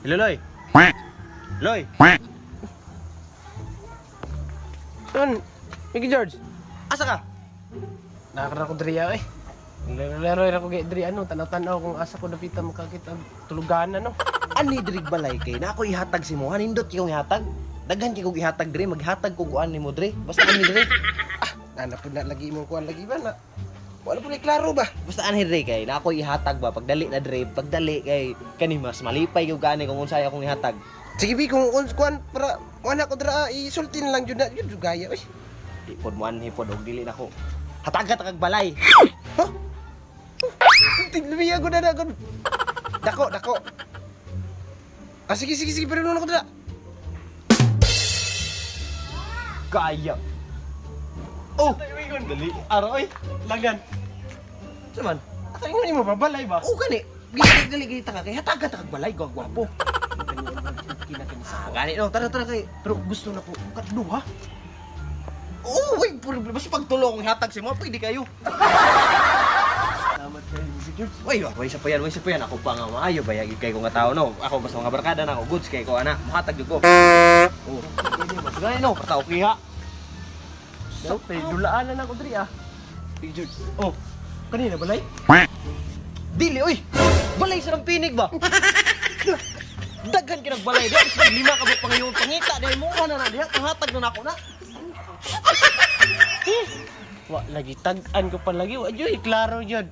Hello, Loy. Loy, Son, Mickey George. Asa ka? Nakakara ko diri eh. Lero-lero ra ko diri ano, tanaw-tanaw kung asa ko dapita makakita tuluganan no. Ani diri balay kay na ako ihatag si mo. Hanindot kay kong ihatag. Daghan kay kong ihatag diri, maghatag ko kuan nimo diri. Basta ani diri. Nana pud na lagi imong kuan lagi ba na. Wala pud ni klaro ba? Basta ani diri kay na ako ihatag ba pagdali na diri, pagdali kay kani mas malipay ko gani kung unsay akong ihatag. Sige bi kung kuan para wala ko dira isulti na lang jud na jud gaya oy. Di pod mo anhi pod og dili nako. Hataga ta kag balay. Ha? Tiglumiya ko na na ko. Dako, dako. Ah, sige, sige, sige, pero na ko dira. Kaya. Oh, dali. Aro oy. Lagan. Saman? Asa ingon nimo ba balay ba? Oh, gani. Gili dali gili ta ka kay hataga ta kag balay gwagwapo. Kinakinsa. Ah, gani no, tara tara kay. Pero gusto na ko kadluha. Oh, way problema basta pagtulo kong ihatag si mo, pwede kayo. Salamat kayo, Mickey George. Way, way sa pa yan, way sa pa yan. Ako pa nga maayo ba yagi kay ko nga tao no. Ako basta mga barkada na ako, goods kay ko ana, muhatag jud ko. Oh, mas gani no, basta okay ha. So, kay dulaan na ako diri ah. Mickey George. Oh, Kanina balay? Dili oy. Balay sa pinig ba? Daghan kinag balay diha, bisag lima ka buok pangayon pangita dahil mo na na diha, panghatag na nako na. Wa lagi tag-an ko pa lagi. Wa jud klaro jud.